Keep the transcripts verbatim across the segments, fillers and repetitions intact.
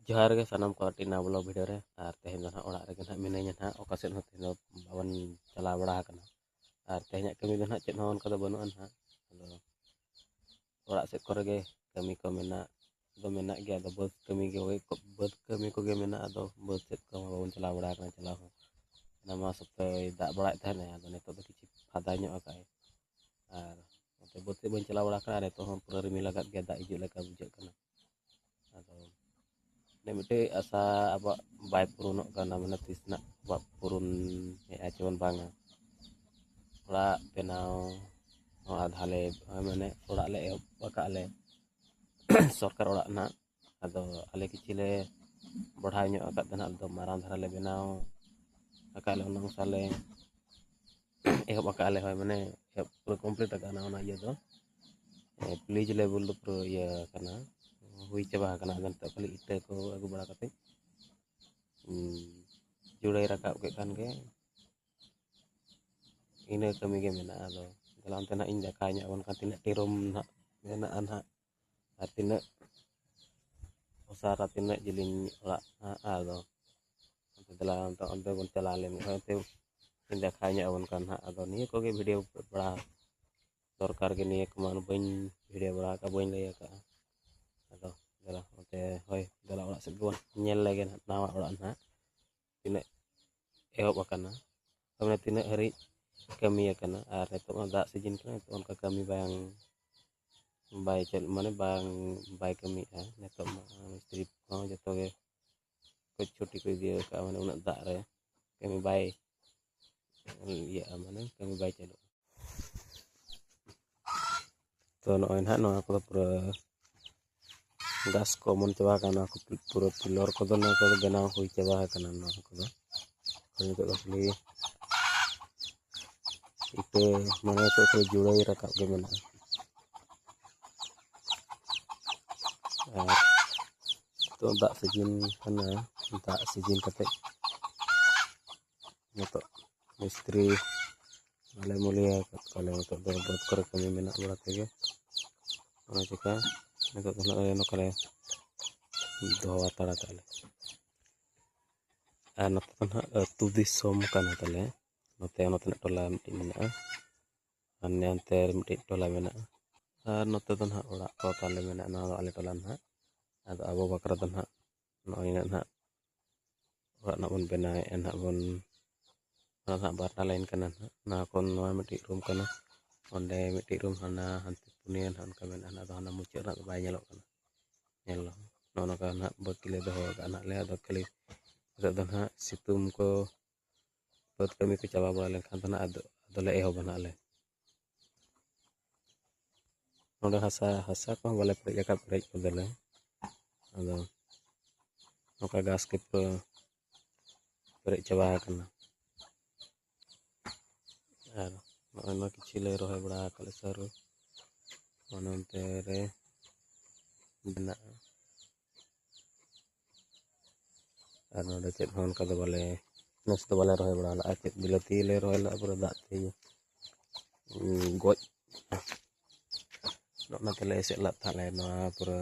ᱡᱚᱦᱟᱨ ᱜᱮ ᱥᱟᱱᱟᱢ ᱠᱚ ᱟᱹᱰᱤ ᱱᱟᱣᱟ ᱵᱞᱚᱜ ᱵᱷᱤᱰᱤᱭᱳ ᱨᱮ᱾ ᱟᱨ ᱛᱮᱦᱮᱧ ᱫᱚ ᱱᱟᱦᱟᱜ ᱚᱲᱟᱜ ᱨᱮᱜᱮ ᱱᱟᱦᱟᱜ ᱢᱤᱱᱟᱹᱧᱟ ᱱᱟᱦᱟᱜ, ᱚᱠᱟ ᱥᱮᱫ ᱦᱚᱸ ᱛᱮᱦᱮᱧ ᱫᱚ ᱵᱟᱵᱚᱱ ᱪᱟᱞᱟᱣ ᱵᱟᱲᱟ ᱟᱠᱟᱱᱟ᱾ ᱟᱨ ᱛᱮᱦᱮᱧᱟᱜ ᱠᱟᱹᱢᱤ ᱫᱚ ᱱᱟᱦᱟᱜ ᱪᱮᱫ ᱦᱚᱸ ᱚᱱᱠᱟ ᱫᱚ ᱵᱟᱹᱱᱩᱜᱼᱟ ᱱᱟᱦᱟᱜ᱾ ᱟᱫᱚ ᱚᱲᱟᱜ ᱥᱮᱫ ᱠᱚᱨᱮ ᱜᱮ ᱠᱟᱹᱢᱤ ᱠᱚ ᱢᱮᱱᱟᱜ ᱫᱚ ᱢᱮᱱᱟᱜ ᱜᱮᱭᱟ᱾ ᱟᱫᱚ ᱵᱟᱹᱫᱽ ᱠᱟᱹᱢᱤ ᱜᱮ, ᱵᱟᱹᱫᱽ ᱠᱟᱹᱢᱤ ᱠᱚᱜᱮ ᱢᱮᱱᱟᱜᱼᱟ᱾ ᱟᱫᱚ ᱵᱟᱹᱫᱽ ᱥᱮᱫ ᱠᱚᱦᱚᱸ ᱵᱟᱵᱚᱱ ᱪᱟᱞᱟᱣ ᱵᱟᱲᱟ ᱟᱠᱟᱱᱟ ᱪᱟᱞᱟᱣ ᱦᱚᱸ᱾ ᱦᱟᱱᱟ ᱢᱟ ᱥᱚᱠᱛᱚᱭ ᱫᱟᱜ ᱵᱟᱲᱟᱭᱮᱫ ᱛᱟᱦᱮᱱᱟᱭ, ᱟᱫᱚ ᱱᱤᱛᱚᱜ ᱫᱚ ᱠᱤᱪᱷᱩ ᱯᱷᱟᱫᱟ ᱧᱚᱜ ᱟᱠᱟᱫᱼᱟᱭ᱾ ᱟᱨ ᱱᱚᱛᱮ ᱵᱟᱹᱫᱽ ᱥᱮᱫ ᱵᱟᱹᱧ ᱪᱟᱞᱟᱣ ᱵᱟᱲᱟ ᱟᱠᱟᱱᱟ, ᱟᱨ ᱱᱤᱛᱚᱜ ᱦᱚᱸ ᱯᱩᱨᱟᱹ ᱨᱤᱢᱤᱞ ᱟᱠᱟᱫ ᱜᱮᱭᱟ, ᱫᱟᱜ ᱦᱤᱡᱩᱜ ᱞᱮᱠᱟ ᱵᱩᱡᱷᱟᱹᱜ ᱠᱟᱱᱟ᱾ ᱟᱫᱚ ᱚᱱᱮ ᱢᱤᱫᱴᱮᱡ ᱟᱥᱟ ᱟᱵᱚᱣᱟᱜ ᱵᱟᱭ ᱯᱩᱨᱚᱱᱚᱜ ᱠᱟᱱᱟ, ᱢᱟᱱᱮ ᱛᱤᱥ ᱱᱟᱜ ᱟᱵᱚᱣᱟᱜ ᱯᱩᱨᱚᱱ ᱦᱮᱡᱼᱟ ᱪᱮ ᱵᱟᱝᱟ᱾ ᱚᱲᱟᱜ ᱵᱮᱱᱟᱣ ᱦᱚᱸ ᱟᱫᱷᱟ ᱞᱮ, ᱢᱟᱱᱮ ᱚᱲᱟᱜ ᱞᱮ ᱮᱦᱚᱵ ᱟᱠᱟᱫ ᱞᱮ ᱥᱚᱨᱠᱟᱨ ᱚᱲᱟᱜ ᱱᱟᱜ᱾ ᱟᱫᱚ ᱟᱞᱮ ᱠᱤᱪᱷᱤ ᱞᱮ ᱵᱚᱲᱦᱟᱣ ᱧᱚᱜ ᱟᱠᱟᱫ ᱛᱟᱦᱮᱱᱟ, ᱟᱫᱚ ᱢᱟᱨᱟᱝ ᱫᱷᱟᱨᱟ ᱞᱮ ᱵᱮᱱᱟᱣ ᱟᱠᱟᱫ ᱞᱮ, ᱚᱱᱟ ᱚᱱᱩᱥᱟᱨ ᱞᱮ ᱮᱦᱚᱵ ᱟᱠᱟᱫ ᱞᱮ, ᱦᱳᱭ, ᱢᱟᱱᱮ ᱮᱦᱚᱵ ᱯᱩᱨᱟᱹ ᱠᱚᱢᱯᱞᱤᱴ ᱟᱠᱟᱱᱟ ᱚᱱᱟ ᱤᱭᱟᱹ ᱫᱚ᱾ ᱯᱞᱤᱡᱽ ᱞᱮᱵᱮᱞ ᱫᱚ ᱯᱩᱨᱟᱹ ᱤᱭᱟᱹ ᱟᱠᱟᱱᱟ, ᱦᱩᱭ ᱪᱟᱵᱟ ᱟᱠᱟᱱᱟ᱾ ᱟᱫᱚ ᱱᱤᱛᱚᱜ ᱠᱷᱟᱹᱞᱤ ᱤᱴᱟᱹ ᱠᱚ ᱟᱹᱜᱩ ᱵᱟᱲᱟ ᱠᱟᱛᱮ, ᱩᱸ, ᱡᱩᱲᱟᱹᱭ ᱨᱟᱠᱟᱵ ᱠᱮᱫ ᱠᱷᱟᱱ ᱜᱮ ᱤᱱᱟᱹ ᱠᱟᱹᱢᱤ ᱜᱮ ᱢᱮᱱᱟᱜᱼᱟ᱾ ᱟᱫᱚ ᱫᱮᱞᱟ ᱚᱱᱛᱮ ᱱᱟᱜ ᱤᱧ ᱫᱮᱠᱷᱟᱣ ᱧᱚᱜ ᱟᱵᱚᱱ ᱠᱟᱱ ᱛᱤᱱᱟᱹᱜ ᱴᱤ ᱨᱩᱢ ᱱᱟᱜ ᱢᱮᱱᱟᱜᱼᱟ ᱱᱟᱜ, ᱟᱨ ᱛᱤᱱᱟᱹᱜ ᱚᱥᱟᱨ ᱟᱨ ᱛᱤᱱᱟᱹᱜ ᱡᱮᱞᱮᱧ ᱚᱲᱟᱜ ᱱᱟᱜ᱾ ᱟᱫᱚ ᱫᱮᱞᱟ ᱚᱱᱛᱮ, ᱚᱱᱛᱮ ᱵᱚᱱ ᱪᱟᱞᱟᱣ ᱞᱮᱱ ᱠᱷᱟᱱ ᱚᱱᱛᱮ ᱤᱧ ᱫᱮᱠᱷᱟᱣ ᱧᱚᱜ ᱟᱵᱚᱱ ᱠᱟᱱ ᱱᱟᱜ᱾ ᱟᱫᱚ ᱱᱤᱭᱟᱹ ᱠᱚᱜᱮ ᱵᱷᱤᱰᱤᱭᱳ ᱵᱟᱲᱟ ᱫᱚᱨᱠᱟᱨ ᱜᱮ, ᱱᱤᱭᱟᱹ ᱠᱚᱢᱟ ᱵᱟᱹᱧ ᱵᱷᱤᱰᱤᱭᱳ ᱵᱟᱲᱟ ᱟᱠᱟᱫᱼᱟ, ᱵᱟᱹᱧ ᱞᱟᱹᱭ ᱟᱠᱟᱫᱼᱟ᱾ ᱟᱫᱚ ᱫᱮᱞᱟ ᱚᱱᱛᱮ, ᱦᱳᱭ, ᱫᱮᱞᱟ ᱚᱲᱟᱜ ᱥᱮᱫ ᱜᱮᱵᱚᱱ ᱧᱮᱞ ᱞᱮᱜᱮ ᱱᱟᱜ, ᱱᱟᱣᱟ ᱚᱲᱟᱜ ᱱᱟᱜ ᱛᱤᱱᱟᱹᱜ ᱮᱦᱚᱵ ᱟᱠᱟᱱᱟ, ᱢᱟᱱᱮ ᱛᱤᱱᱟᱹᱜ ᱦᱟᱹᱨᱤᱡ ᱠᱟᱹᱢᱤ ᱟᱠᱟᱱᱟ᱾ ᱟᱨ ᱱᱤᱛᱚᱜ ᱢᱟ ᱫᱟᱜ ᱥᱤᱡᱤᱱ ᱠᱟᱱᱟ, ᱱᱤᱛᱚᱜ ᱚᱱᱠᱟ ᱠᱟᱹᱢᱤ ᱵᱟᱝ, ᱵᱟᱭ ᱪᱟᱹᱞᱩ, ᱢᱟᱱᱮ ᱵᱟᱝ, ᱵᱟᱭ ᱠᱟᱹᱢᱤᱭᱮᱫᱼᱟ᱾ ᱱᱤᱛᱚᱜ ᱢᱟ ᱢᱤᱥᱛᱨᱤ ᱠᱚᱦᱚᱸ ᱡᱚᱛᱚ ᱜᱮ ᱠᱚ ᱪᱷᱩᱴᱤ ᱠᱚ ᱤᱫᱤ ᱟᱠᱟᱫᱼᱟ, ᱢᱟᱱᱮ ᱩᱱᱟᱹᱜ ᱫᱟᱜ ᱨᱮ ᱠᱟᱹᱢᱤ ᱵᱟᱭ ᱤᱭᱟᱹᱜᱼᱟ, ᱢᱟᱱᱮ ᱠᱟᱹᱢᱤ ᱵᱟᱭ ᱪᱟᱹᱞᱩᱜᱼᱟ᱾ ᱛᱚ ᱱᱚᱜᱼᱚᱭ ᱱᱟᱦᱟᱜ ᱱᱚᱣᱟ ᱠᱚᱫᱚ ᱯᱩᱨᱟᱹ ᱜᱷᱟᱥ ᱠᱚ ᱚᱢᱚᱱ ᱪᱟᱵᱟ ᱟᱠᱟᱱᱟ, ᱱᱚᱣᱟ ᱠᱚ ᱯᱩᱨᱟᱹ ᱯᱤᱞᱚᱨ ᱠᱚᱫᱚ, ᱱᱚᱣᱟ ᱠᱚᱫᱚ ᱵᱮᱱᱟᱣ ᱦᱩᱭ ᱪᱟᱵᱟ ᱟᱠᱟᱱᱟ᱾ ᱱᱚᱣᱟ ᱠᱚᱫᱚ ᱱᱤᱛᱚᱜ ᱫᱚ ᱠᱷᱟᱹᱞᱤ ᱤᱴᱟᱹ, ᱢᱟᱱᱮ ᱱᱤᱛᱚᱜ ᱠᱷᱟᱹᱞᱤ ᱡᱩᱲᱟᱹᱭ ᱨᱟᱠᱟᱵ ᱜᱮ ᱢᱮᱱᱟᱜᱼᱟ᱾ ᱟᱨ ᱱᱤᱛᱚᱜ ᱫᱟᱜ ᱥᱤᱡᱤᱱ ᱠᱟᱱᱟ, ᱫᱟᱜ ᱥᱤᱡᱤᱱ ᱠᱟᱛᱮ ᱱᱤᱛᱚᱜ ᱢᱤᱥᱛᱨᱤ ᱟᱞᱮ ᱢᱩᱞᱤᱭᱟᱹ ᱟᱠᱟᱫ ᱠᱚᱣᱟᱞᱮ᱾ ᱱᱤᱛᱚᱜ ᱫᱚ ᱵᱟᱹᱫᱽ ᱠᱚᱨᱮ ᱠᱟᱹᱢᱤ ᱢᱮᱱᱟᱜ ᱵᱟᱲᱟ ᱛᱮᱜᱮ, ᱚᱱᱟ ᱪᱤᱠᱟ ᱱᱤᱛᱚᱜ ᱫᱚ ᱱᱚᱜᱼᱚᱭ ᱱᱚᱝᱠᱟ ᱞᱮ ᱫᱚᱦᱚ ᱦᱟᱛᱟᱲ ᱠᱟᱜᱼᱟ ᱞᱮ᱾ ᱟᱨ ᱱᱚᱛᱮ ᱫᱚ ᱱᱟᱦᱟᱜ ᱟᱹᱛᱩ ᱫᱤᱥᱚᱢ ᱠᱟᱱᱟ ᱛᱟᱞᱮ᱾ ᱱᱚᱛᱮ ᱱᱚᱛᱮᱱᱟᱜ ᱴᱚᱞᱟ ᱢᱤᱫᱴᱤᱡ ᱢᱮᱱᱟᱜᱼᱟ, ᱟᱨ ᱱᱮ ᱦᱟᱱᱛᱮ ᱨᱮ ᱢᱤᱫᱴᱤᱡ ᱴᱚᱞᱟ ᱢᱮᱱᱟᱜᱼᱟ᱾ ᱟᱨ ᱱᱚᱛᱮ ᱫᱚ ᱱᱟᱦᱟᱜ ᱚᱲᱟᱜ ᱠᱚ ᱛᱟᱞᱮ ᱢᱮᱱᱟᱜᱼᱟ, ᱱᱚᱣᱟ ᱫᱚ ᱟᱞᱮ ᱴᱚᱞᱟ ᱱᱟᱦᱟᱜ᱾ ᱟᱫᱚ ᱟᱵᱚ ᱵᱟᱠᱷᱨᱟ ᱫᱚ ᱱᱟᱦᱟᱜ ᱱᱚᱜᱼᱚᱭ ᱱᱟᱦᱟᱜ ᱚᱲᱟᱜ ᱱᱟᱦᱟᱜ ᱵᱚᱱ ᱵᱮᱱᱟᱣᱮᱫᱼᱟ ᱱᱟᱦᱟᱜ ᱵᱚᱱ, ᱚᱱᱟ ᱱᱟᱦᱟᱜ ᱵᱟᱨ ᱰᱟᱞᱟᱭᱤᱱ ᱠᱟᱱᱟ ᱱᱟᱦᱟᱜ᱾ ᱱᱚᱣᱟ ᱠᱷᱚᱱ ᱱᱚᱣᱟ ᱢᱤᱫᱴᱤᱡ ᱨᱩᱢ ᱠᱟᱱᱟ, ᱚᱸᱰᱮ ᱢᱤᱫᱴᱤᱡ ᱨᱩᱢ, ᱦᱟᱱᱟ ᱦᱟᱱᱛᱮ ᱯᱩᱱᱭᱟᱹ ᱱᱟᱦᱟᱜ ᱚᱱᱠᱟ ᱢᱮᱱᱟᱜᱼᱟ ᱱᱟᱦᱟᱜ᱾ ᱟᱫᱚ ᱦᱟᱱᱟ ᱢᱩᱪᱟᱹᱫ ᱨᱮᱱᱟᱜ ᱫᱚ ᱵᱟᱭ ᱧᱮᱞᱚᱜ ᱠᱟᱱᱟ, ᱧᱮᱞ ᱫᱚ ᱱᱚᱜᱼᱚ ᱱᱚᱝᱠᱟ ᱱᱟᱦᱟᱜ ᱵᱟᱹᱠᱤ ᱞᱮ ᱫᱚᱦᱚ ᱟᱠᱟᱫᱼᱟ ᱱᱟᱦᱟᱜ ᱞᱮ᱾ ᱟᱫᱚ ᱠᱷᱟᱹᱞᱤ ᱱᱤᱛᱚᱜ ᱫᱚ ᱱᱟᱦᱟᱜ ᱥᱤᱛᱩᱝ ᱠᱚ ᱵᱟᱹᱫᱽ ᱠᱟᱹᱢᱤ ᱠᱚ ᱪᱟᱵᱟ ᱵᱟᱲᱟ ᱞᱮᱱᱠᱷᱟᱱ ᱫᱚ ᱱᱟᱦᱟᱜ ᱟᱫᱚ, ᱟᱫᱚᱞᱮ ᱮᱦᱚᱵᱟ ᱱᱟᱦᱟᱜ ᱞᱮ᱾ ᱱᱚᱰᱮ ᱦᱟᱥᱟ, ᱦᱟᱥᱟ ᱠᱚᱦᱚᱸ ᱵᱟᱞᱮ ᱯᱮᱨᱮᱡ ᱟᱠᱟᱫ, ᱯᱮᱨᱮᱡ ᱠᱚᱫᱚᱞᱮ᱾ ᱟᱫᱚ ᱱᱚᱝᱠᱟ ᱜᱷᱟᱥ ᱜᱮ ᱯᱩᱨᱟᱹ ᱯᱮᱨᱮᱡ ᱪᱟᱵᱟ ᱟᱠᱟᱱᱟ᱾ ᱟᱨ ᱱᱚᱜᱼᱚᱭ ᱱᱚᱣᱟ ᱠᱤᱪᱷᱩ ᱞᱮ ᱨᱚᱦᱚᱭ ᱵᱟᱲᱟ ᱟᱠᱟᱫ ᱞᱮ ᱥᱟᱹᱨᱩ, ᱚᱱᱟ ᱚᱱᱛᱮ ᱨᱮ ᱢᱮᱱᱟᱜᱼᱟ᱾ ᱟᱨ ᱱᱚᱰᱮ ᱪᱮᱫ ᱦᱚᱸ ᱚᱱᱠᱟ ᱫᱚ ᱵᱟᱞᱮ, ᱱᱮᱥ ᱫᱚ ᱵᱟᱞᱮ ᱨᱚᱦᱚᱭ ᱵᱟᱲᱟ ᱞᱮᱫᱼᱟ᱾ ᱪᱮᱫ ᱵᱤᱞᱟᱹᱛᱤ ᱞᱮ ᱨᱚᱦᱚᱭ ᱞᱮᱫᱼᱟ, ᱯᱩᱨᱟᱹ ᱫᱟᱜ ᱛᱮ, ᱩᱸ, ᱜᱚᱡ᱾ ᱚᱱᱟ ᱛᱮᱞᱮ ᱮᱥᱮᱫ ᱞᱮᱫ ᱛᱟᱦᱮᱸᱫ ᱞᱮ ᱱᱚᱣᱟ ᱯᱩᱨᱟᱹ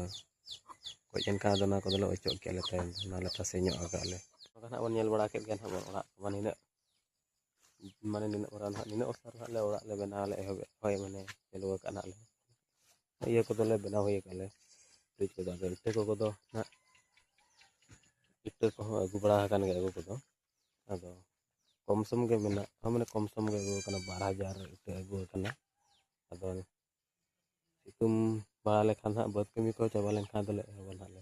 ᱜᱚᱡ ᱮᱱ ᱠᱷᱟᱱ ᱟᱫᱚ ᱱᱚᱣᱟ ᱠᱚᱫᱚ ᱞᱮ ᱚᱪᱚᱜ ᱠᱮᱫᱼᱟ ᱞᱮ ᱛᱟᱭᱚᱢ ᱛᱮ, ᱚᱱᱟ ᱞᱮ ᱛᱟᱥᱮ ᱧᱚᱜ ᱟᱠᱟᱫ ᱞᱮ᱾ ᱱᱚᱝᱠᱟ ᱱᱟᱦᱟᱜ ᱵᱚᱱ ᱧᱮᱞ ᱵᱟᱲᱟ ᱠᱮᱫ ᱜᱮᱭᱟ ᱱᱟᱦᱟᱜ ᱵᱚᱱ ᱚᱲᱟᱜ ᱠᱚ ᱢᱟ ᱱᱤᱱᱟᱹᱜ, ᱢᱟᱱᱮ ᱱᱤᱱᱟᱹᱜ ᱚᱥᱟᱨ ᱱᱟᱦᱟᱜ, ᱱᱤᱱᱟᱹᱜ ᱚᱥᱟᱨ ᱱᱟᱦᱟᱜ ᱞᱮ ᱚᱲᱟᱜ ᱞᱮ ᱵᱮᱱᱟᱣ ᱞᱮ ᱮᱦᱚᱵ ᱮᱫ, ᱦᱳᱭ, ᱢᱟᱱᱮ ᱪᱟᱹᱞᱩ ᱟᱠᱟᱫ ᱱᱟᱦᱟᱜ ᱞᱮ᱾ ᱤᱭᱟᱹ ᱠᱚᱫᱚ ᱞᱮ ᱵᱮᱱᱟᱣ ᱦᱩᱭ ᱟᱠᱟᱫ ᱞᱮ, ᱵᱨᱤᱡᱽ ᱠᱚᱫᱚ᱾ ᱟᱫᱚ ᱤᱴᱟᱹ ᱠᱚ ᱠᱚᱫᱚ ᱱᱟᱦᱟᱜ, ᱤᱴᱟᱹ ᱠᱚᱦᱚᱸ ᱟᱹᱜᱩ ᱵᱟᱲᱟ ᱟᱠᱟᱱ ᱜᱮᱭᱟ ᱟᱹᱜᱩ ᱠᱚᱫᱚ᱾ ᱟᱫᱚ ᱠᱚᱢ ᱥᱚᱢ ᱜᱮ ᱢᱮᱱᱟᱜᱼᱟ, ᱢᱟᱱᱮ ᱠᱚᱢ ᱥᱚᱢ ᱜᱮ ᱟᱹᱜᱩ ᱟᱠᱟᱱᱟ, ᱵᱟᱨ ᱦᱟᱡᱟᱨ ᱤᱴᱟᱹ ᱟᱹᱜᱩ ᱟᱠᱟᱱᱟ᱾ ᱟᱫᱚ ᱥᱤᱛᱩᱝ ᱵᱟᱲᱟ ᱞᱮᱠᱷᱟᱱ ᱦᱟᱸᱜ, ᱵᱟᱹᱫᱽ ᱠᱟᱹᱢᱤ ᱠᱚ ᱪᱟᱵᱟ ᱞᱮᱱᱠᱷᱟᱱ ᱫᱚᱞᱮ ᱮᱦᱚᱵᱟ ᱱᱟᱦᱟᱜ ᱞᱮ᱾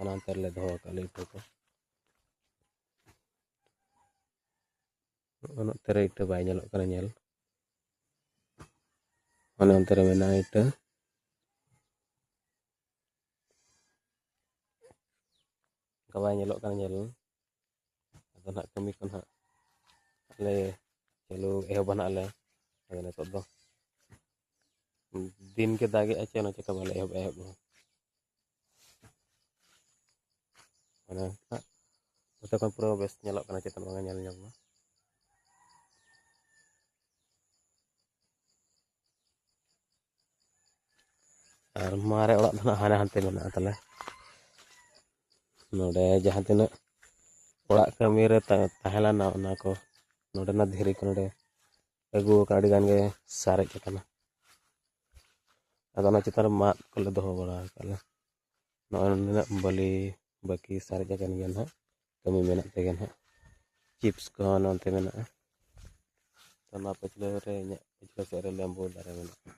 ᱚᱱᱟ ᱚᱱᱛᱮ ᱨᱮᱞᱮ ᱫᱚᱦᱚ ᱟᱠᱟᱫ ᱞᱮ ᱤᱴᱟᱹ ᱠᱚ᱾ ᱱᱚᱜᱼᱚ ᱱᱚᱛᱮ ᱨᱮ ᱤᱴᱟᱹ ᱵᱟᱭ ᱧᱮᱞᱚᱜ ᱠᱟᱱᱟ, ᱧᱮᱞ᱾ ᱚᱱᱮ ᱚᱱᱛᱮ ᱨᱮ ᱢᱮᱱᱟᱜᱼᱟ ᱤᱴᱟᱹ᱾ ᱚᱱᱠᱟ ᱵᱟᱭ ᱧᱮᱞᱚᱜ ᱠᱟᱱᱟ, ᱧᱮᱞ᱾ ᱟᱫᱚ ᱱᱟᱦᱟᱜ ᱠᱟᱹᱢᱤ ᱠᱚ ᱱᱟᱦᱟᱜ ᱞᱮ ᱪᱟᱹᱞᱩ ᱮᱦᱚᱵᱟ ᱱᱟᱦᱟᱜ ᱞᱮ᱾ ᱟᱫᱚ ᱱᱤᱛᱚᱜ ᱫᱚ ᱫᱤᱱ ᱜᱮ ᱫᱟᱜᱮᱜᱼᱟ, ᱪᱮᱫ ᱦᱚᱸ ᱪᱮᱠᱟ ᱵᱟᱞᱮ ᱮᱦᱚᱵ, ᱮᱦᱚᱵ ᱫᱚ᱾ ᱢᱟᱱᱮ ᱱᱟᱦᱟᱜ ᱱᱚᱛᱮ ᱠᱷᱚᱱ ᱯᱩᱨᱟᱹ ᱵᱮᱥ ᱧᱮᱞᱚᱜ ᱠᱟᱱᱟ, ᱪᱮᱛᱟᱱ ᱵᱟᱝᱟ ᱧᱮᱞ ᱧᱟᱢᱚᱜᱼᱟ᱾ ᱟᱨ ᱢᱟᱨᱮ ᱚᱲᱟᱜ ᱫᱚ ᱱᱟᱦᱟᱜ ᱦᱟᱱᱮ ᱦᱟᱱᱛᱮ ᱢᱮᱱᱟᱜᱼᱟ ᱛᱟᱞᱮ᱾ ᱱᱚᱰᱮ ᱡᱟᱦᱟᱸ ᱛᱤᱱᱟᱹᱜ ᱚᱲᱟᱜ ᱠᱟᱹᱢᱤ ᱨᱮ ᱛᱟ- ᱛᱟᱦᱮᱸ ᱞᱮᱱᱟ, ᱚᱱᱟ ᱠᱚ ᱱᱚᱰᱮᱱᱟᱜ ᱫᱷᱤᱨᱤ ᱠᱚ ᱱᱚᱰᱮ ᱟᱹᱜᱩ ᱟᱠᱟᱫ, ᱟᱹᱰᱤ ᱜᱟᱱ ᱜᱮ ᱥᱟᱨᱮᱡ ᱟᱠᱟᱱᱟ᱾ ᱟᱫᱚ ᱚᱱᱟ ᱪᱮᱛᱟᱱ ᱨᱮ ᱢᱟᱫ ᱠᱚᱞᱮ ᱫᱚᱦᱚ ᱵᱟᱲᱟ ᱟᱠᱟᱫᱼᱟ᱾ ᱱᱚᱜᱼᱚᱭ ᱱᱚᱸᱰᱮᱱᱟᱜ ᱵᱟᱹᱞᱤ ᱵᱟᱹᱠᱤ ᱥᱟᱨᱮᱡ ᱟᱠᱟᱱ ᱜᱮᱭᱟ ᱱᱟᱦᱟᱜ, ᱠᱟᱹᱢᱤ ᱢᱮᱱᱟᱜ ᱛᱮᱜᱮ ᱱᱟᱦᱟᱜ᱾ ᱪᱤᱯᱥ ᱠᱚᱦᱚᱸ ᱱᱚᱱᱛᱮ ᱢᱮᱱᱟᱜᱼᱟ᱾ ᱛᱚ, ᱱᱚᱣᱟ ᱯᱟᱹᱪᱷᱞᱟᱹ ᱨᱮ, ᱤᱧᱟᱹᱜ ᱯᱟᱹᱪᱷᱞᱟᱹ ᱥᱮᱫ ᱨᱮ ᱞᱮᱵᱩ ᱫᱟᱨᱮ ᱢᱮᱱᱟᱜᱼᱟ᱾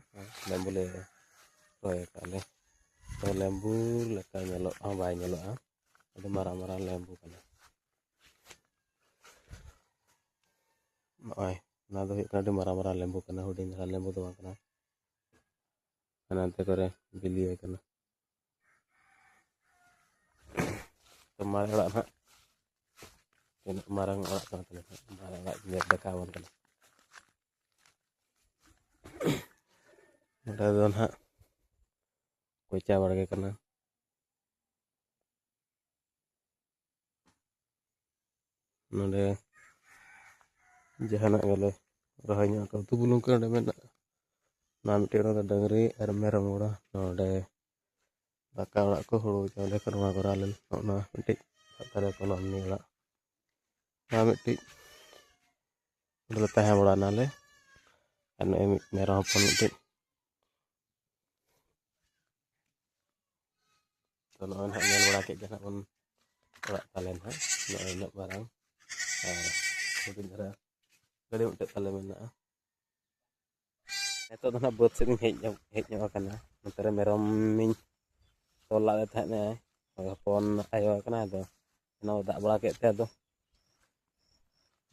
ᱞᱮᱵᱩ ᱞᱮ ᱨᱚᱦᱚᱭ ᱟᱠᱟᱫ ᱞᱮ᱾ ᱛᱚ, ᱞᱮᱵᱩ ᱞᱮᱠᱟ ᱧᱮᱞᱚᱜ ᱦᱚᱸ ᱵᱟᱭ ᱧᱮᱞᱚᱜᱼᱟ, ᱟᱹᱰᱤ ᱢᱟᱨᱟᱝ ᱢᱟᱨᱟᱝ ᱞᱮᱵᱩ ᱠᱟᱱᱟ᱾ ᱱᱚᱜᱼᱚᱭ, ᱱᱚᱣᱟ ᱫᱚ ᱦᱩᱭᱩᱜ ᱠᱟᱱᱟ ᱟᱹᱰᱤ ᱢᱟᱨᱟᱝ ᱢᱟᱨᱟᱝ ᱞᱮᱵᱩ ᱠᱟᱱᱟ, ᱦᱩᱰᱤᱧ ᱫᱷᱟᱨᱟ ᱞᱮᱵᱩ ᱫᱚ ᱵᱟᱝ ᱠᱟᱱᱟ᱾ ᱦᱟᱱᱟ ᱱᱟᱛᱮ ᱠᱚᱨᱮ ᱵᱤᱞᱤ ᱟᱠᱟᱱᱟ᱾ ᱛᱚ, ᱢᱟᱨᱮ ᱚᱲᱟᱜ ᱱᱟᱦᱟᱜ, ᱛᱤᱱᱟᱹᱜ ᱢᱟᱨᱟᱝ ᱚᱲᱟᱜ ᱠᱟᱱ ᱛᱟᱞᱮᱭᱟ ᱱᱟᱦᱟᱜ, ᱢᱟᱨᱮ ᱚᱲᱟᱜ ᱧᱮᱞ ᱫᱮᱠᱷᱟᱣ ᱟᱵᱚᱱ ᱠᱟᱱᱟ᱾ ᱱᱚᱸᱰᱮ ᱫᱚ ᱱᱟᱦᱟᱜ ᱠᱚᱪᱟ ᱵᱟᱲᱜᱮ ᱠᱟᱱᱟ᱾ ᱱᱚᱰᱮ ᱡᱟᱦᱟᱱᱟᱜ ᱜᱮᱞᱮ ᱨᱚᱦᱚᱭ ᱧᱚᱜ ᱠᱟᱜᱼᱟ, ᱩᱛᱩ ᱵᱩᱞᱩᱝ ᱠᱚ ᱱᱚᱰᱮ ᱢᱮᱱᱟᱜᱼᱟ᱾ ᱱᱚᱣᱟ ᱢᱤᱫᱴᱮᱱ ᱚᱲᱟᱜ ᱫᱚ ᱰᱟᱹᱝᱨᱤ ᱟᱨ ᱢᱮᱨᱚᱢ ᱜᱚᱲᱟ, ᱱᱚᱰᱮ ᱫᱟᱠᱟ ᱚᱲᱟᱜ ᱠᱚ, ᱦᱩᱲᱩ ᱪᱟᱣᱞᱮ ᱠᱚ, ᱱᱚᱣᱟ ᱠᱚᱨᱮ ᱟᱞᱮ ᱱᱚᱜᱼᱚ ᱱᱚᱣᱟ ᱢᱤᱫᱴᱤᱡ ᱫᱟᱨᱮ ᱠᱚ, ᱱᱚᱣᱟ ᱢᱤᱱᱤ ᱚᱲᱟᱜ, ᱱᱚᱣᱟ ᱢᱤᱫᱴᱤᱡ ᱚᱸᱰᱮ ᱞᱮ ᱛᱟᱦᱮᱸ ᱵᱟᱲᱟᱭ ᱱᱟᱞᱮ᱾ ᱟᱨ ᱱᱚᱜᱼᱚᱭ ᱢᱤᱫ ᱢᱮᱨᱚᱢ ᱦᱚᱯᱚᱱ ᱢᱤᱫᱴᱤᱡ᱾ ᱛᱚ, ᱱᱚᱜᱼᱚᱭ ᱱᱟᱦᱟᱜ ᱧᱮᱞ ᱵᱟᱲᱟ ᱠᱮᱫ ᱜᱮ ᱱᱟᱦᱟᱜ ᱵᱚᱱ ᱚᱲᱟᱜ ᱛᱟᱞᱮ ᱱᱟᱦᱟᱜ, ᱱᱚᱜᱼᱚᱭ ᱩᱱᱟᱹᱜ ᱢᱟᱨᱟᱝ ᱟᱨ ᱦᱩᱰᱤᱧ ᱫᱷᱟᱨᱟ ᱜᱟᱹᱰᱤ ᱢᱤᱫᱴᱮᱡ ᱛᱟᱞᱮ ᱢᱮᱱᱟᱜᱼᱟ᱾ ᱱᱤᱛᱚᱜ ᱫᱚ ᱱᱟᱦᱟᱜ ᱵᱟᱹᱫᱽ ᱥᱮᱫ ᱤᱧ ᱦᱮᱡ ᱧᱚᱜ, ᱦᱮᱡ ᱧᱚᱜ ᱟᱠᱟᱱᱟ᱾ ᱱᱚᱛᱮ ᱨᱮ ᱢᱮᱨᱚᱢᱤᱧ ᱛᱚᱞ ᱞᱟᱫ ᱮ ᱛᱟᱦᱮᱸᱫ, ᱦᱚᱯᱚᱱ ᱟᱭᱳ ᱟᱠᱟᱱᱟ᱾ ᱟᱫᱚ ᱚᱱᱟ ᱫᱟᱜ ᱵᱟᱲᱟ ᱠᱮᱫ ᱛᱮ ᱟᱫᱚ,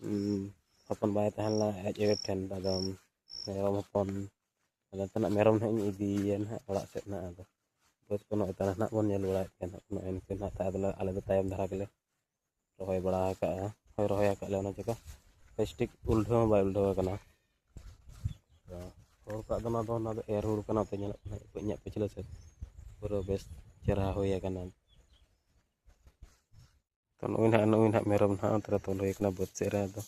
ᱩᱸ, ᱦᱚᱯᱚᱱ ᱵᱟᱭ ᱛᱟᱦᱮᱸ ᱞᱮᱱᱟ ᱟᱡ ᱟᱭᱳ ᱴᱷᱮᱱ᱾ ᱟᱫᱚ ᱢᱮᱨᱚᱢ ᱦᱚᱯᱚᱱ, ᱟᱫᱚ ᱱᱚᱛᱮᱱᱟᱜ ᱢᱮᱨᱚᱢ ᱱᱟᱦᱟᱜ ᱤᱧ ᱤᱫᱤᱭᱮᱭᱟ ᱱᱟᱦᱟᱜ ᱚᱲᱟᱜ ᱥᱮᱫ ᱱᱟᱦᱟᱜ᱾ ᱟᱫᱚ ᱵᱟᱹᱫᱽ ᱠᱚ ᱱᱚᱜᱼᱚᱭ ᱛᱟᱞᱟ ᱱᱟᱦᱟᱜ ᱵᱚᱱ ᱧᱮᱞ ᱵᱟᱲᱟᱭᱮᱫ ᱜᱮᱭᱟ ᱱᱟᱦᱟᱜ, ᱱᱚᱜᱼᱚᱭ ᱱᱤᱝᱠᱟᱹ ᱱᱟᱦᱟᱜ ᱟᱫᱚ ᱟᱞᱮ ᱫᱚ ᱛᱟᱭᱚᱢ ᱫᱷᱟᱨᱟ ᱜᱮᱞᱮ ᱨᱚᱦᱚᱭ ᱵᱟᱲᱟ ᱟᱠᱟᱫᱼᱟ᱾ ᱦᱳᱭ, ᱨᱚᱦᱚᱭ ᱟᱠᱟᱫ ᱞᱮ ᱚᱱᱟ ᱡᱟᱭᱜᱟ᱾ ᱵᱮᱥ ᱴᱷᱤᱠ ᱩᱞᱴᱷᱟᱹᱣ ᱦᱚᱸ ᱵᱟᱭ ᱩᱞᱴᱷᱟᱹᱣ ᱟᱠᱟᱱᱟ᱾ ᱛᱚ, ᱦᱚᱲ ᱠᱚᱣᱟᱜ ᱫᱚ ᱱᱚᱣᱟ ᱫᱚ, ᱱᱚᱣᱟ ᱫᱚ ᱮᱨ ᱦᱩᱲᱩ ᱠᱟᱱᱟ, ᱛᱚ ᱧᱮᱞᱚᱜ ᱠᱟᱱᱟ ᱤᱧᱟᱹᱜ ᱯᱟᱹᱪᱷᱞᱟᱹ ᱥᱮᱫ ᱯᱩᱨᱟᱹ ᱵᱮᱥ ᱪᱮᱦᱨᱟ ᱦᱩᱭ ᱟᱠᱟᱱᱟ᱾ ᱛᱚ ᱱᱩᱭ ᱱᱟᱦᱟᱜ, ᱱᱩᱭ ᱱᱟᱦᱟᱜ ᱢᱮᱨᱚᱢ ᱱᱟᱦᱟᱜ ᱚᱱᱛᱮ ᱨᱮ ᱛᱚᱞ ᱦᱩᱭ ᱟᱠᱟᱱᱟ ᱵᱟᱹᱫᱽ ᱥᱮᱫ ᱨᱮ᱾ ᱟᱫᱚ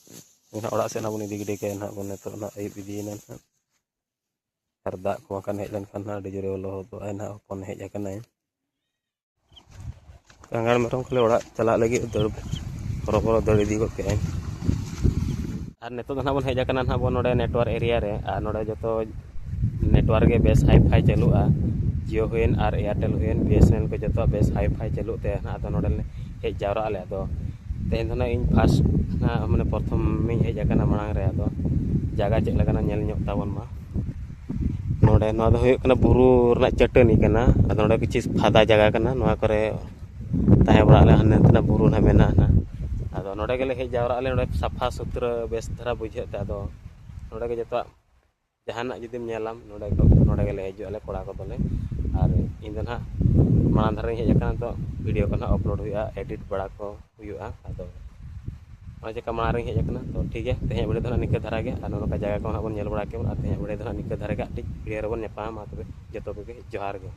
ᱱᱩᱭ ᱱᱟᱦᱟᱜ ᱚᱲᱟᱜ ᱥᱮᱫ ᱱᱟᱦᱟᱜ ᱵᱚᱱ ᱤᱫᱤ ᱜᱤᱰᱤ ᱠᱟᱭᱟ ᱱᱟᱦᱟᱜ ᱵᱚᱱ, ᱱᱤᱛᱚᱜ ᱱᱟᱦᱟᱜ ᱟᱹᱭᱩᱵ ᱤᱫᱤᱭᱮᱱᱟ ᱱᱟᱦᱟᱜ᱾ ᱟᱨ ᱫᱟᱜ ᱠᱚ ᱵᱟᱝᱠᱷᱟᱱ ᱦᱮᱡ ᱞᱮᱱᱠᱷᱟᱱ ᱱᱟᱦᱟᱜ ᱟᱹᱰᱤ ᱡᱳᱨᱮ ᱞᱚᱦᱚᱫᱚᱜᱼᱟᱭ ᱱᱟᱦᱟᱜ, ᱦᱚᱯᱚᱱ ᱦᱮᱡ ᱟᱠᱟᱱᱟᱭ᱾ ᱥᱟᱸᱜᱟᱲ ᱢᱮᱨᱚᱢ ᱠᱷᱟᱹᱞᱤ ᱚᱲᱟᱜ ᱪᱟᱞᱟᱜ ᱞᱟᱹᱜᱤᱫ ᱫᱟᱹᱲ, ᱦᱚᱨᱚ ᱵᱚᱨᱚ ᱫᱟᱹᱲ ᱤᱫᱤ ᱜᱚᱫ ᱠᱮᱜᱼᱟᱭ᱾ ᱟᱨ ᱱᱤᱛᱚᱜ ᱫᱚ ᱱᱟᱦᱟᱜ ᱵᱚᱱ ᱦᱮᱡ ᱟᱠᱟᱱᱟ ᱱᱟᱦᱟᱜ ᱵᱚᱱ ᱱᱚᱰᱮ network area ᱨᱮ, ᱟᱨ ᱱᱚᱰᱮ ᱡᱚᱛᱚ network ᱜᱮ ᱵᱮᱥ hi-fi ᱪᱟᱹᱞᱩᱜᱼᱟ᱾ Jio ᱦᱩᱭᱮᱱ ᱟᱨ Airtel ᱦᱩᱭᱮᱱ, B S N L ᱠᱚ ᱡᱚᱛᱚᱣᱟᱜ ᱵᱮᱥ hi-fi ᱪᱟᱹᱞᱩᱜ ᱛᱮ ᱱᱟᱦᱟᱜ ᱟᱫᱚ ᱱᱚᱰᱮ ᱞᱮ ᱦᱮᱡ ᱡᱟᱣᱨᱟᱜ ᱟᱞᱮ᱾ ᱟᱫᱚ ᱛᱮᱦᱮᱧ ᱫᱚ ᱱᱟᱦᱟᱜ ᱤᱧ first ᱱᱟᱦᱟᱜ ᱢᱟᱱᱮ ᱯᱨᱚᱛᱷᱚᱢᱤᱧ ᱦᱮᱡ ᱟᱠᱟᱱᱟ ᱢᱟᱲᱟᱝ ᱨᱮ, ᱟᱫᱚ ᱡᱟᱭᱜᱟ ᱪᱮᱫ ᱞᱮᱠᱟᱱᱟ ᱧᱮᱞ ᱧᱚᱜ ᱛᱟᱵᱚᱱ ᱢᱟ᱾ ᱱᱚᱰᱮ ᱱᱚᱣᱟ ᱫᱚ ᱦᱩᱭᱩᱜ ᱠᱟᱱᱟ ᱵᱩᱨᱩ ᱨᱮᱱᱟᱜ ᱪᱟᱹᱴᱟᱹᱱᱤ ᱠᱟᱱᱟ, ᱟᱫᱚ ᱱᱚᱰᱮ ᱠᱤᱪᱷᱩ ᱯᱷᱟᱫᱟ ᱡᱟᱭᱜᱟ ᱠᱟᱱᱟ, ᱱᱚᱣᱟ ᱠᱚᱨᱮ ᱛᱟᱦᱮᱸ ᱵᱟᱲᱟᱜ ᱟᱞᱮ, ᱦᱟᱱᱮ ᱦᱟᱱᱛᱮᱱᱟᱜ ᱵᱩᱨᱩ ᱱᱟᱦᱟᱜ ᱢᱮᱱᱟᱜᱼᱟ ᱱᱟᱦᱟᱜ᱾ ᱟᱫᱚ ᱱᱚᱰᱮ ᱜᱮᱞᱮ ᱦᱮᱡ ᱡᱟᱣᱨᱟᱜ ᱟᱞᱮ, ᱱᱚᱰᱮ ᱥᱟᱯᱷᱟ ᱥᱩᱛᱨᱟᱹ ᱵᱮᱥ ᱫᱷᱟᱨᱟ ᱵᱩᱡᱷᱟᱹᱜ ᱛᱮ, ᱟᱫᱚ ᱱᱚᱰᱮ ᱜᱮ ᱡᱚᱛᱚᱣᱟᱜ ᱡᱟᱦᱟᱱᱟᱜ ᱡᱩᱫᱤᱢ ᱧᱮᱞᱟᱢ ᱱᱚᱰᱮ ᱠᱚ, ᱱᱚᱰᱮ ᱜᱮᱞᱮ ᱦᱤᱡᱩᱜ ᱟᱞᱮ ᱠᱚᱲᱟ ᱠᱚᱫᱚᱞᱮ᱾ ᱟᱨ ᱤᱧ ᱫᱚ ᱱᱟᱦᱟᱜ ᱢᱟᱲᱟᱝ ᱫᱷᱟᱨᱮᱧ ᱦᱮᱡ ᱟᱠᱟᱱᱟ, ᱛᱚ video ᱠᱚ ᱱᱟᱦᱟᱜ upload ᱦᱩᱭᱩᱜᱼᱟ, edit ᱵᱟᱲᱟ ᱠᱚ ᱦᱩᱭᱩᱜᱼᱟ᱾ ᱟᱫᱚ ᱚᱱᱟ ᱪᱮᱠᱟ ᱢᱟᱲᱟᱝ ᱨᱤᱧ ᱦᱮᱡ ᱟᱠᱟᱱᱟ, ᱛᱚ ᱴᱷᱤᱠ ᱜᱮᱭᱟ, ᱛᱮᱦᱮᱧᱟᱜ video ᱫᱚ ᱱᱟᱦᱟᱜ ᱱᱤᱝᱠᱟᱹ ᱫᱷᱟᱨᱟ ᱜᱮ᱾ ᱟᱨ ᱱᱚᱜᱼᱚ ᱱᱚᱝᱠᱟ ᱡᱟᱭᱜᱟ ᱠᱚ ᱱᱟᱦᱟᱜ ᱵᱚᱱ ᱧᱮᱞ ᱵᱟᱲᱟ ᱠᱮᱫᱟ, ᱟᱨ ᱛᱮᱦᱮᱧᱟᱜ video ᱫᱚ ᱱᱟᱦᱟᱜ ᱱᱤᱝᱠᱟᱹ ᱫᱷᱟᱨᱟ ᱜᱮ᱾ ᱟᱨ ᱴᱷᱤᱠ video ᱨᱮᱵᱚᱱ ᱧᱟᱯᱟᱢᱟ᱾ ᱢᱟ ᱛᱚᱵᱮ ᱡᱚᱛᱚ ᱠᱚᱜᱮ ᱡᱚᱦᱟᱨ ᱜᱮ᱾